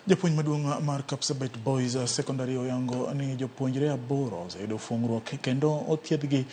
Japuonj maduong' mar Kapsabet Boys Secondary oyango ni jopuonjre 8 oseyudo fuong'ruok kendo othiedhgi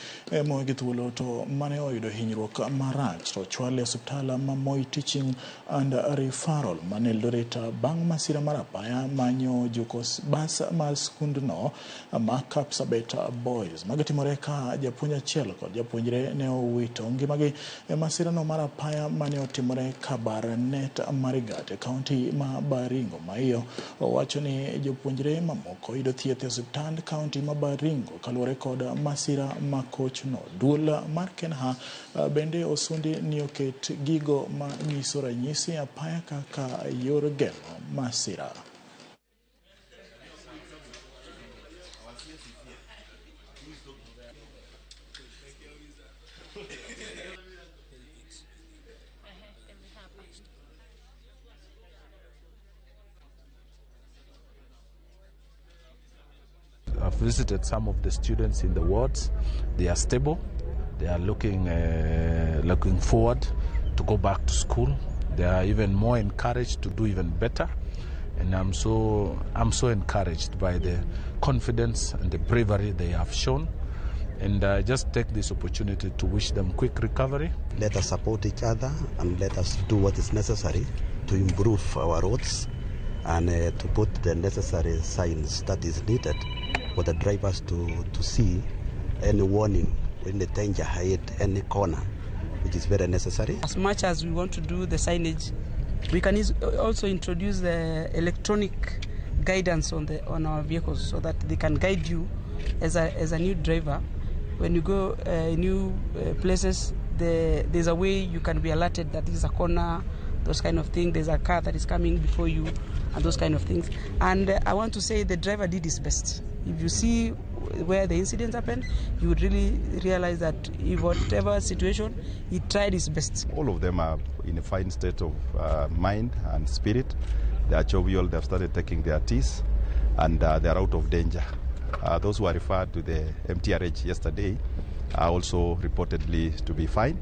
mowegi thuolo, to mane oyudo hinyruok marach to ochwal e osiptal ma Moi Teaching and Referral man Eldoret bang' masira mar apaya manyo juko bas mar skundno ma Kapsabet Boys. Magi timore ka japuonj achiel kod japuonjre ne owito ngimagi e masirano mar apaya mane otimore Kabarnet Marigat e kaunti ma Baringo. Maiyo owacho ni jopuonjre mamoko yudo thieth e osiptand kaunti ma Baringo kaluwore kod masira ma kochno. Duol mar KENHA bende osundi ni oket gigo ma nyiso ranyisi apaya kaka yor geng'o masira. I've visited some of the students in the wards. They are stable. They are looking forward to go back to school. They are even more encouraged to do even better. And I'm so encouraged by the confidence and the bravery they have shown. And I just take this opportunity to wish them quick recovery. Let us support each other and let us do what is necessary to improve our roads and to put the necessary signs that is needed for the drivers to see any warning when the danger ahead, any corner, which is very necessary. As much as we want to do the signage, we can also introduce the electronic guidance on our vehicles so that they can guide you as a new driver. When you go new places, there's a way you can be alerted that this is a corner, those kind of things. There's a car that is coming before you, and those kind of things. And I want to say the driver did his best. If you see where the incident happened, you would really realize that in whatever situation, he tried his best. All of them are in a fine state of mind and spirit. They are jovial, they have started taking their teas, and they are out of danger. Those who are referred to the MTRH yesterday are also reportedly to be fine.